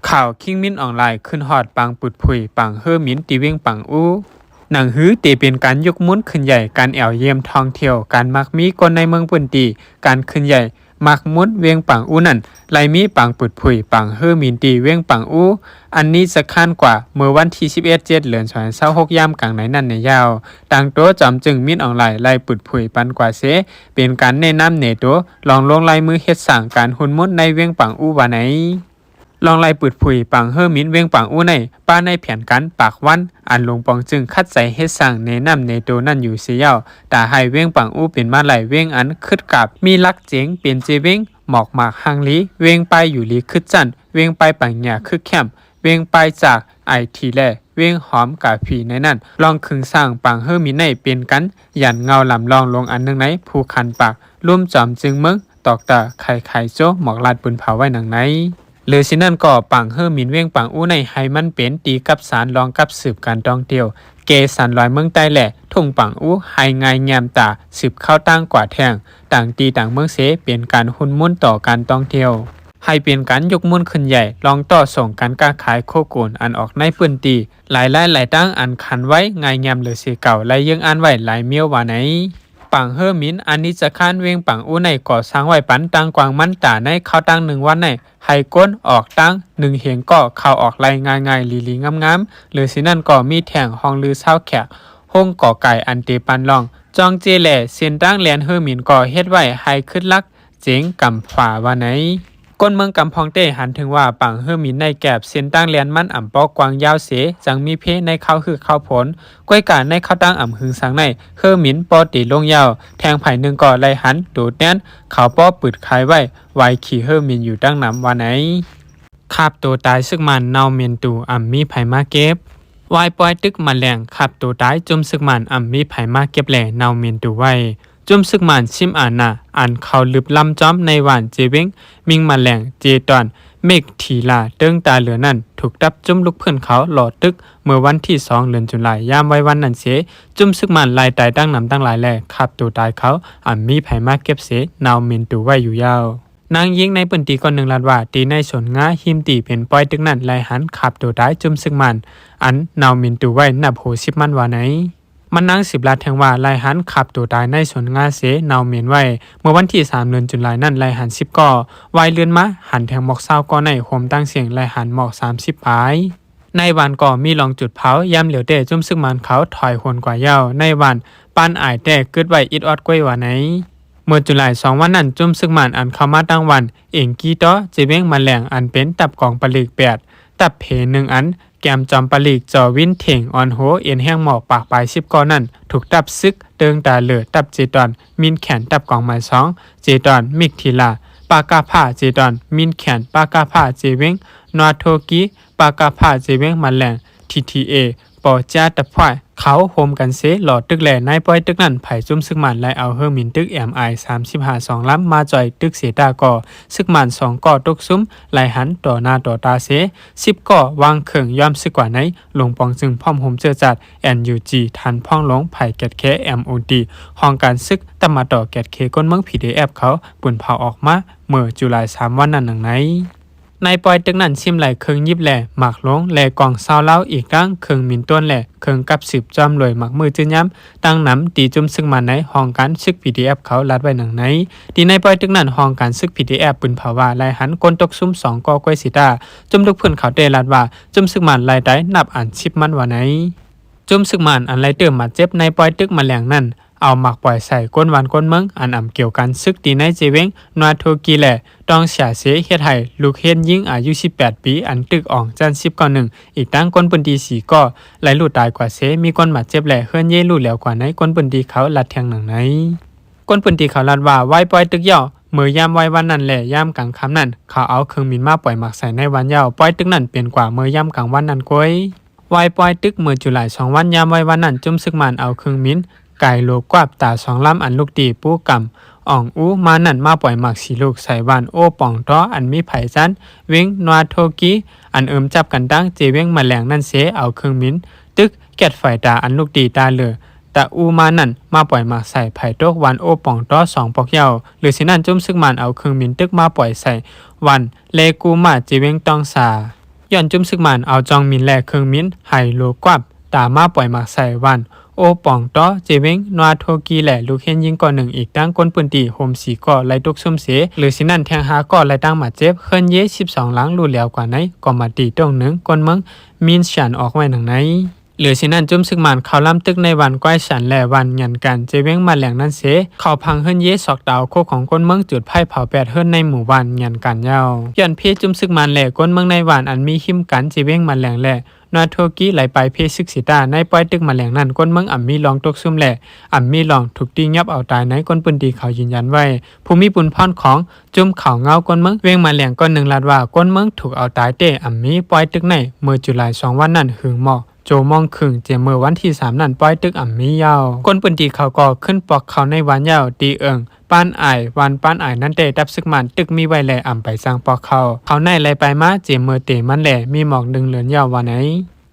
ຂ່າວ ຄິງ ມິນ ອອງລາຍ ຂຶ້ນຮອດປາງປຶດຜຸຍ ປາງເຮີໝິນ ທີ່ວຽງປາງອູ. ໜັງສືເຕເປັນການຍົກມູນຂຶ້ນໃຫຍ່ ການແອວຢ້ຽມທ່ອງທ່ຽວ ການມັກມີຄົນໃນເມືອງພື້ນທີ່ ການຂຶ້ນໃຫຍ່ ມັກມູນວຽງປາງອູນັ້ນ ໄລ່ມີປາງປຶດຜຸຍ ປາງເຮີໝິນ ທີ່ວຽງປາງອູ ອັນນີ້ສະຄານກວ່າ ເມື່ອວັນທີສິບເອັດ ເຈັດ ເດືອນ ສອງພັນຊາວຫົກ ຍາມກາງໃນນັ້ນໃນຍາວ. ຕາງໂຕຈອມຈຶ່ງ ມິນ ອອງລາຍ ໄລ່ປຶດຜຸຍປັນກວ່າເສ ເປັນການແນະນຳແນໂຕ ລອງລົງລາຍມືເຮັດສ້າງການຮຸ່ນມຸນໃນວຽງປາງອູວ່າໃນ. ລອງໄລ່ປຶດຜຸຍ ປາງເຮີໝິນ ວຽງປາງອູໃນ ປາໃນແຜນການປາກວັນ ອັນຫຼົງປອງຈຶ່ງຄັດໃຈເຮັດສ້າງແນະນຳແນໂຕນັ້ນຢູ່ເສຍຍາວ ຕາໃຫ້ວຽງປາງອູເປັນມາໄລ່ວຽງອັນຄຶດກາບ ມີຫຼັກເຈງເປັນເຈວຽງ ໝອກໝາກຮັ່ງລີ ວຽງປາຍຢູ່ລີຄຶດຊັ້ນ ວຽງປາຍປັງຍາຄຶກແຄ້ມ ວຽງປາຍຈາກ ໄອທີ ແລະ ວຽງຫອມກາຟີໃນນັ້ນ ລອງຄຶງສ້າງປາງເຮີໝິນໃນເປັນກັນ ຢັນເງົາລຳລອງລົງອັນໜຶ່ງໃນພູຄັນປາກ ລຸ່ມຈອມຈຶ່ງເມືອງ ຕອກຕາ ໄຄໄຄໂຈ ໝອກລາດປືນເຜົາໄວ້ໜັງໃນ. ຫຼືຊິນັ້ນກໍ ປາງເຮີໝິນວຽງປາງອູໃນ ໃຫ້ມັນເປັນທີ່ກັບສານລອງກັບສືບການທ່ອງທ່ຽວ ແກ່ສັນລອຍເມືອງໃຕ້ ແລະ ທົ່ງປາງອູ ໃຫ້ງ່າຍແຍ້ມຕາສືບຄາວຕາງກວ່າແທ່ງ ຕ່າງທີ່ຕ່າງເມືອງເສ ເປັນການຮຸ່ນມຸນຕໍ່ການທ່ອງທ່ຽວ ໃຫ້ເປັນການຍົກມູນຂຶ້ນໃຫຍ່ ລອງຕໍ່ສົ່ງການຄ້າຂາຍໂຄໂກນ ອັນອອກໃນພື້ນທີ່ ຫຼາຍລາຍຫຼາຍຕ່າງ ອັນຄັນໄວ້ງ່າຍແຍ້ມເລີເສເກົ່າ ໄລ່ເຍື່ອງອ່ານໄວ້ຫຼາຍມ້ຽວວ່າໃນ. ປາງເຮີໝິນ ອານິດຈະຄານ ວຽງປາງອູໃນ ກໍ່ສ້າງໄວ້ປັນຕ່າງກວ້າງມັນຕາໃນຄາວຕາງໜຶ່ງວັນໃນ ໃຫ້ກົ້ນອອກຕາງໜຶ່ງເຮງກໍເຂົ້າອອກໄລ່ງ່າຍໆ ລີໆງາມໆ ຫຼືຊິນັ້ນກໍມີແທ່ງຮ່ອງລືຊາວແຂກ ໂຮງກໍໄກ່ອັນເຕປັນລອງ ຈອງເຈ ແລະ ເສັ້ນທາງແລ່ນເຮີໝິນກໍເຮັດໄວ້ໃຫ້ຄຶດຫຼັກ ເຈງກຳຟ້າວ່າໃນ. ຄົນເມືອງກຳພອງເຕ້ຫັນເຖິງວ່າ ປາງເຮີໝິນໃນແກບເສັ້ນທາງແລ່ນມັນອຳບໍ່ກວ້າງຍາວເສ ຈັ່ງມີເພໃນຄາວຮຶກຄາວຝົນ. ກ້ວຍກາໃນຄາວຕາງອຳຫຶງສັງໃນ ເຮີໝິນປໍເຕລົງຍາວ ແທ່ງໃຜໜຶ່ງກໍໄລ່ຫັນໂດດແລ່ນ ເຂົາປໍປືດຄາຍໄວ້ ວາຍຂີ່ເຮີໝິນຢູ່ຕັ້ງນຳວ່າໃນ. ຄາບໂຕຕາຍຊຶກມານ ເນົ່າເໝັນຕູ ອຳມີໃຜມາເກັບ. ວາຍປ່ອຍຕຶກມະແລງ ຄາບໂຕຕາຍຈຸ້ມຊຶກມານ ອຳມີໃຜມາເກັບແລເນົ່າເໝັນຕູໄວ້. ຈຸ້ມຊຶກມານຊິມອານາ ອັນເຂົ້າລຶບລຳຈອມໃນຫວ່ານເຈເວັງ ມິງມະແລງ ເຈຕອນ ເມັກທີລາ ເຕີງຕາເຫຼືອນັ້ນ ຖືກຕັບຈຸ້ມລູກພື້ນເຂົາຫຼໍ່ຕຶກ ເມື່ອວັນທີສອງ ເດືອນຈຸລາຍ ຍາມໄວວັນນັ້ນເສ ຈຸ້ມຊຶກມານໄລ່ຕາຍຕັ້ງນຳຕັ້ງຫຼາຍ ແລະ ຄາບໂຕຕາຍເຂົາ ອຳມີໃຜມາເກັບເສ ເນົ່າເໝັນຕູໄວ້ຢູ່ຍາວ. ນາງຍິງໃນພື້ນທີ່ຄົນໜຶ່ງລາດວ່າ ທີ່ໃນສວນງາຮິມທີ່ເປັນປ່ອຍຕຶກນັ້ນ ໄລ່ຫັນຄາບໂຕຕາຍຈຸ້ມຊຶກມານ ອັນເນົ່າເໝັນຕູໄວ້ນັບຫົວສິບມັນວ່າໃນ. ມັນນາງສືບລາດແທງວ່າ ໄລ່ຫັນຄາບໂຕຕາຍໃນສວນງາເສເນົ່າເໝັນໄວ້ ເມື່ອວັນທີສາມ ເດືອນຈຸລາຍນັ້ນ ໄລ່ຫັນສິບກໍ ວາຍເລື່ອນມາຫັນແທງໝອກຊາວກໍໃນ ໂຮມຕັ້ງສຽງໄລ່ຫັນໝອກສາມສິບປາຍ. ໃນຫວ່ານກໍມີລອງຈຸດເຜົາ ຍາມຫຼຽວແຕ່ຈຸ້ມຊຶກມານເຂົາຖອຍໂຫນກວ່າຍາວ ໃນຫວ່ານປານອາຍແຕ່ກຶດໄວ້ອິດອອດກ້ວຍວ່າໃນ. ເມື່ອຈຸລາຍສອງວັນນັ້ນ ຈຸ້ມຊຶກມານອັນເຂົ້າມາຕັ້ງຫວ່ານ ເອງກີຕໍ່ ເຈເວັງມະແລງ ອັນເປັນຕັບກອງປະລິກແປດ ຕັບເພໜຶ່ງອັນ ແກມຈອມປະລິກ ຈໍວິນເຖງ ອອນໂຮ ເອັນແຮງໝໍກປາກປາຍສິບກໍນັ້ນ ຖືກຕັບຊຶກເຕີງຕາເຫຼືອ ຕັບເຈຕອນ ມິນແຂນ ຕັບກອງໝາຍສອງ ເຈຕອນ ມິກທີລາ ປະກະພະ ເຈຕອນ ມິນແຂນ ປະກະພະ ເຈເວັງ ນວາໂທກີ ປະກະພະ ເຈເວັງມະແລງ ທີທີເອ ປໍຈາຕະພວຍ ເຂົາໂຮມກັນເສຫຼໍ່ຕຶກ ແລະ ໃນປ່ອຍຕຶກນັ້ນ ຝ່າຍຈຸ້ມຊຶກມານໄລ່ເອົາເຮີໝິນຕຶກ ເອັມໄອ ສາມສິບຫ້າ ສອງລຳມາຈ່ອຍຕຶກເສຕາກໍ ຊຶກມານສອງກໍຕົກຊຸມ ໄລ່ຫັນຕໍ່ໜ້າຕໍ່ຕາເສ ສິບກໍວາງເຄື່ອງຍອມຊຶກກວ່າໃນ ລົງປອງຊຶງພ້ອມໂຮມເຈີຈັດ ເອັນຢູຈີ ທ່ານ ພອງຫຼົງ ຝ່າຍແກດແຄ ເອັມໂອທີ ຫ້ອງການຊຶກ ຕຳມາຕໍ່ແກດແຄ ກົນເມືອງ ພີດີເອັຟ ເຂົາ ປືນເຜົາອອກມາ ເມື່ອຈຸລາຍສາມວັນນັ້ນໜັງໃນ. ໃນປ່ອຍຕຶກນັ້ນ ຊິມໄລ່ເຄື່ອງຫຍິບ ແລະ ໝາກຫຼົງ ແລະ ກອງຊາວລາວ ອີກທັງເຄື່ອງບິນໂຕຣນ ແລະ ເຄື່ອງກັບສືບ ຈອມລວຍໝາກມື້ຈື່ຍາມ ຕັ້ງນຳທີ່ຈຸ້ມຊຶກມານໃນຫ້ອງການຊຶກ ພີດີເອັຟ ເຂົາລາດໄວ້ໜັງໃນ. ທີ່ໃນປ່ອຍຕຶກນັ້ນ ຫ້ອງການຊຶກ ພີດີເອັຟ ປືນເຜົາວ່າ ໄລ່ຫັນຄົນຕົກຊຸມສອງກໍກ້ວຍເສຕາ ຈຸ້ມລູກພື້ນເຂົາແຕ່ລາດວ່າ ຈຸ້ມຊຶກມານໄລ່ຕາຍນັບອັນສິບມັນວ່າໃນ. ຈຸ້ມຊຶກມານອັນໄລ່ເຕີມບາດເຈັບໃນປ່ອຍຕຶກມະແລງນັ້ນ ເອົາໝາກປ່ອຍໃສ່ຄົນບ້ານຄົນເມືອງ ອັນອຳກ່ຽວກັນຊຶກທີ່ໃນເຈເວັງ ນວາໂທກີ ແລະ ຕ້ອງເສຍເສ ເຮັດໃຫ້ລູກຮຽນຍິງອາຍຸສິບແປດປີ ອັນຖືກອອງຊັ້ນສິບເກົ້າໜຶ່ງ ອີກທັງຄົນພື້ນທີ່ສີ່ກໍໄລ່ລູດຕາຍກວ່າເສ ມີຄົນບາດເຈັບ ແລະ ເຮືອນເຢລູແຫຼວກວ່າໃນ ຄົນພື້ນທີ່ເຂົາລາດແທງໜັງໃນ. ຄົນພື້ນທີ່ເຂົາລາດວ່າ ວາຍປ່ອຍຕຶກເຍົາະ ເມື່ອຍາມວາຍວັນນັ້ນ ແລະ ຍາມກາງຄ່ຳນັ້ນ ເຂົາເອົາເຄື່ອງບິນມາປ່ອຍໝາກໃສ່ໃນວັນເຍົາ ປ່ອຍຕຶກນັ້ນເປັນກວ່າເມື່ອຍາມກາງວັນນັ້ນກ້ວຍ. ວາຍປ່ອຍຕຶກເມື່ອຈຸລາຍສອງວັນ ຍາມວາຍວັນນັ້ນ ຈຸ້ມຊຶກມານເອົາເຄື່ອງບິນ ກາຍໂລກວາບຕາສອງລຳ ອັນລຸກທີ່ປູກຳ ອອງອູມານັ້ນ ມາປ່ອຍໝາກສີ່ລູກໃສ່ບ້ານໂອປ່ອງຕໍ ອັນມີໃຜຈັນ ເວັງນວາໂທກີ ອັນເອີ່ມຈັບກັນຕັ້ງເຈເວັງມະແລງນັ້ນເສ ເອົາເຄື່ອງບິນຕຶກແກັດໄຟຕາ ອັນລຸກທີ່ຕາເຫຼືອຕະອູມານັ້ນ ມາປ່ອຍໝາກໃສ່ໃຜຕົກບ້ານໂອປ່ອງຕໍສອງປອກເຍົາ. ຫຼືຊິນັ້ນ ຈຸ້ມຊຶກມານເອົາເຄື່ອງບິນຕຶກມາປ່ອຍໃສ່ບ້ານເລກູມາ ເຈເວັງຕ້ອງສາ. ຍ້ອນຈຸ້ມຊຶກມານເອົາຈອງມິນ ແລະ ເຄື່ອງມິນໄຮໂລກວາບ ຕາມມາປ່ອຍໝາກໃສ່ບ້ານໂອປອງຕໍ ເຈເວັງນວາໂທກີ ແລະ ລູກເຮນຍິງກໍໜຶ່ງ ອີກທັງຄົນພື້ນທີ່ໂຮມສີ່ກໍໄລ່ຕົກຊຸມເສ, ຫຼືຊິນັ້ນແທງຫ້າກໍໄລ່ຕັ້ງບາດເຈັບ, ເຮືອນເຢສິບສອງຫຼັງຫຼຸດຫຼວງໄປໃນກໍມາຕີຕົງໜຶ່ງ, ກົນເມືອງມິນຊຽນອອກໄວ້ດັ່ງໃນ. ຫຼືຊິນັ້ນ ຈຸ້ມຊຶກມານເຂົ້າລຳຕຶກໃນບ້ານກວາຍຊັນ ແລະ ບ້ານຫຍັນກັນ ເຈເວັງມາແລງນັ້ນເສ, ເຂົ້າພັງເຮືອນເຢຊອກຕາວໂຄຂອງຄົນເມືອງ, ຈຸດໄຟເຜົາແປດເຮືອນໃນໝູ່ບ້ານຫຍັນກັນເຍົາ. ຍ້ອນເພຈຸ້ມຊຶກມານ ແລະ ຄົນເມືອງໃນບ້ານອັນມີຮິມກັນ ເຈເວັງມາແລງ ແລະ ນວາໂທກີ ໄລ່ປາຍເພຊຶກຊິຕາ ໃນປ່ອຍຕຶກມາແລງນັ້ນ ຄົນເມືອງອຳມີລອງຕົກຊຸມ ແລະ ອຳມີລອງຖືກຕີຫຍັບເອົາຕາຍໃນຄົນພື້ນທີ່ເຂົາຢືນຢັນໄວ້. ຜູ້ມີບຸນພອນຂອງຈຸ້ມເຂົາເງົາຄົນເມືອງເວັງມາແລງກ່ອນໜຶ່ງລາດວ່າ ຄົນເມືອງຖືກເອົາຕາຍເຕະອຳມີປ່ອຍຕຶກໃນມື້ຈຸລາຍສອງວັນນັ້ນ ຫຶງໝໍ້ໂຈໂມງຄຶ່ງ ເຈາະມື້ວັນທີສາມນັ້ນ ປ່ອຍຕຶກອຳມີເຍົາ. ຄົນພື້ນທີ່ເຂົາກໍຂຶ້ນປອກເຂົ້າໃນບ້ານເຍົາ ຕີເອິງ ປານອາຍ ບ້ານປານອາຍນັ້ນເຕະ ຕັບຊຶກມານຕຶກມີໄວ້ ແລະ ອຳໄປສ້າງປອກເຂົ້າ ເຂົາໃນໄລ່ໄປມາ ເຈາະມື້ເຕມັນ ແລະ ມີໝອກດຶງເລີນເຍົາວ່າໃນ.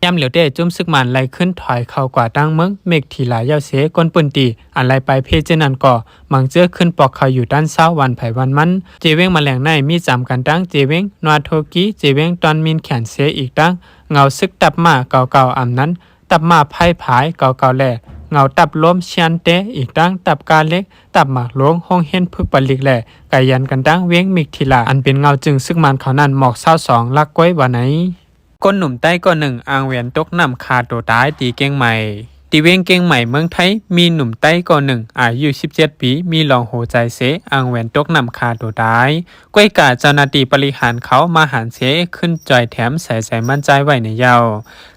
ຍາມຫຼຽວເຕະ ຈຸ້ມຊຶກມານໄລ່ຂຶ້ນຖອຍເຂົ້າກວ່າທາງເມືອງເມັກທີລາເຍົາເສ, ຄົນພື້ນທີ່ອັນໄລ່ປາຍເພຈື້ນັ້ນກໍມັງເຈີຂຶ້ນປອກເຂົ້າຢູ່ຕານເຊົ້າ ວັນໃຜວັນມັນ. ເຈເວັງມາແລງໃນມີຈຳກັນທັງເຈເວັງນວາໂທກີ, ເຈເວັງຕອນມິນແຂນເສ, ອີກທັງເງົາຊຶກຕັບມ້າເກົ່າໆ ອຳນັ້ນ ຕັບມ້າໄພພາຍເກົ່າໆ ແລະ ເງົາຕັບລົມຊຽນເຕ, ອີກທັງຕັບກາເລັກ, ຕັບໝາກໂລງ, ໂຮງຮຽນຝຶກປະລິກ ແລະ ກະຍັນກັນຕັ້ງເວງມິກທີລາ ອັນເປັນເງົາຈຶ່ງຊຶກມານເຂົານັ້ນ ໝອກຊາວສອງຫຼັກກວຍວ່າໃນ. ຄົນໜຸ່ມໃຕ້ກໍໜຶ່ງ ອ່າງແຫວນຕົກນ້ຳຂ້າໂຕຕາຍທີ່ກຽງໃໝ່. ທີ່ເວງກຽງໃໝ່ເມືອງໄທ ມີໜຸ່ມໃຕ້ກໍໜຶ່ງ ອາຍຸສິບເຈັດປີ ມີລອງຫົວໃຈເສ ອ່າງແຫວນຕົກນ້ຳຂ້າໂຕຕາຍ. ກວຍກາເຈົ້າໜ້າທີ່ບໍລິຫານເຂົາມາຫັນເສ ຂຶ້ນຈ່ອຍແຖມໃສ່ໃຈມັນຈ່າຍໄວ້ໃນເຍົາ.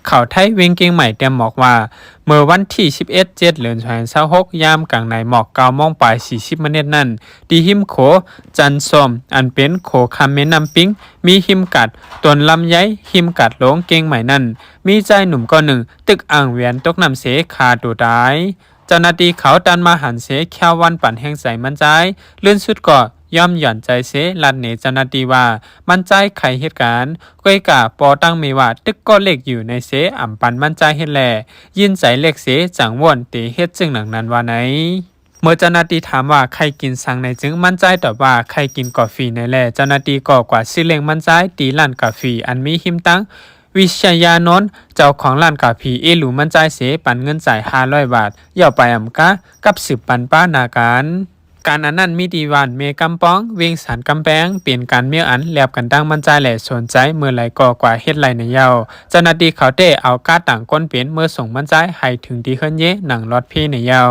ຂ່າວໄທເວງກຽງໃໝ່ແຕ້ມບອກວ່າ ເມື່ອວັນທີສິບເອັດ ເຈັດ ເດືອນສອງພັນຊາວຫົກ ຍາມກາງໃນໝອກເກົ້າໂມງປາຍສີ່ສິບມາເນັດນັ້ນ ທີ່ຮິມໂຂຈັນສົມ ອັນເປັນໂຂຂ້າມແມ່ນ້ຳປິງ ມີຮິມກັດຕົ້ນລຳໄຍ ຮິມກັດຫຼວງກຽງໃໝ່ນັ້ນ ມີຊາຍໜຸ່ມກໍໜຶ່ງ ຕຶກອ່າງແຫວນຕົກນ້ຳເສຂ້າໂຕຕາຍ. ເຈົ້າໜ້າທີ່ເຂົາຕັນມາຫັນເສ ແຂ້ວວັນປັນແຮງໃຈມັນຈ່າຍ ລື່ນສຸດກໍຍອມຫຍ່ອນໃຈເສ ລັດເນເຈົ້າໜ້າທີ່ວ່າ ມັນຈ່າຍໄຂເຮັດການ ກວຍກາປໍຕັ້ງເມວ່າ ຕຶກກໍເລັກຢູ່ໃນເສ ອຳປັນມັນຈ່າຍເຮັດແຫຼະ ຍິນໃຈເລັກເສ ຈັ່ງວອນເຕເຮັດຈຶ່ງໜັງນັ້ນວ່າໃນ. ເມື່ອເຈົ້າໜ້າທີ່ຖາມວ່າ ໄຂກິນສັງໃນຈຶ່ງ ມັນຈ່າຍຕອບວ່າ ໄຂກິນກາຟີໃນແລະ ເຈົ້າໜ້າທີ່ກໍກວາດຊື້ລ້ຽງມັນຈ່າຍ ທີ່ຮ້ານກາຟີ ອັນມີຮິມທາງ ວິຊະຍານົນ ເຈົ້າຂອງຮ້ານກາຟີ ເອຫຼູມັນຈ່າຍເສ ປັນເງິນຈ່າຍຫ້າຮ້ອຍບາດ ເຍົາໄປອຳກາ ກັບສືບປັນປາໜ້າການ. ການອັນນັ້ນມີທີ່ບ້ານເມກຳປອງ ເວງສານກຳແພງ ເປັນການເມວອັນແລບກັນຕັ້ງມັນຈ່າຍ ແລະ ສົນໃຈເມື່ອໃດກໍກວາເຮັດໄລ່ໃນເຍົາ. ເຈົ້າໜ້າທີ່ເຂົາເຕະເອົາກາດຕັ້ງຄົນເປັນເມືອສົ່ງມັນຈ່າຍໃຫ້ເຖິງທີ່ເຮືອນເຢ ໜັງລອດເພໃນເຍົາ.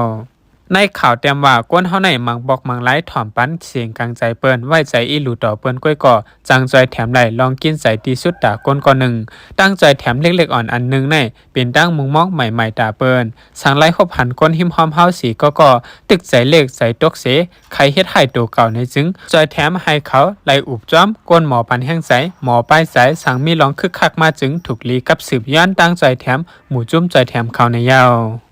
ໃນຂ່າວແຕ້ມວ່າ ຄົນເຮົາໃນມັກບອກມັກໄລ ຖ່ອມປັນສຽງກາງໃຈເປີ້ນ ໄວ້ໃຈອີ່ຫຼູຕໍ່ເພິ່ນ ກວຍກໍຈັ່ງຈ່ອຍແຖມໄດ້ ລອງກິນໃຈທີ່ສຸດຕາຄົນກໍໜຶ່ງ ຕັ້ງຈ່ອຍແຖມເລັກໆອ່ອນອັນໜຶ່ງໃນ ເປັນຕັ້ງມຸມມອງໃໝ່ໆຕາເປີ້ນ ສັງໄລພົບຫັນຄົນຮິມຮອມເຮົາເສກໍກໍ ຕຶກໃຈເລັກໃຈຕົກເສ ໃຄເຮັດໃຫ້ໂຕເກົ່າໃນຈຶ່ງ ຈ່ອຍແຖມໃຫ້ເຂົາໄລອຸບຈອມ ກົນໝໍປັນແຮງໃຈ ໝໍປາຍໃຈ ສັງມີລອງຄຶກຄັກມາຈຶ່ງ ທຸກລີກັບສືບຍ້ອນຕັ້ງຈ່ອຍແຖມ ໝູຈຸ້ມຈ່ອຍແຖມເຂົາໃນເຍົາ.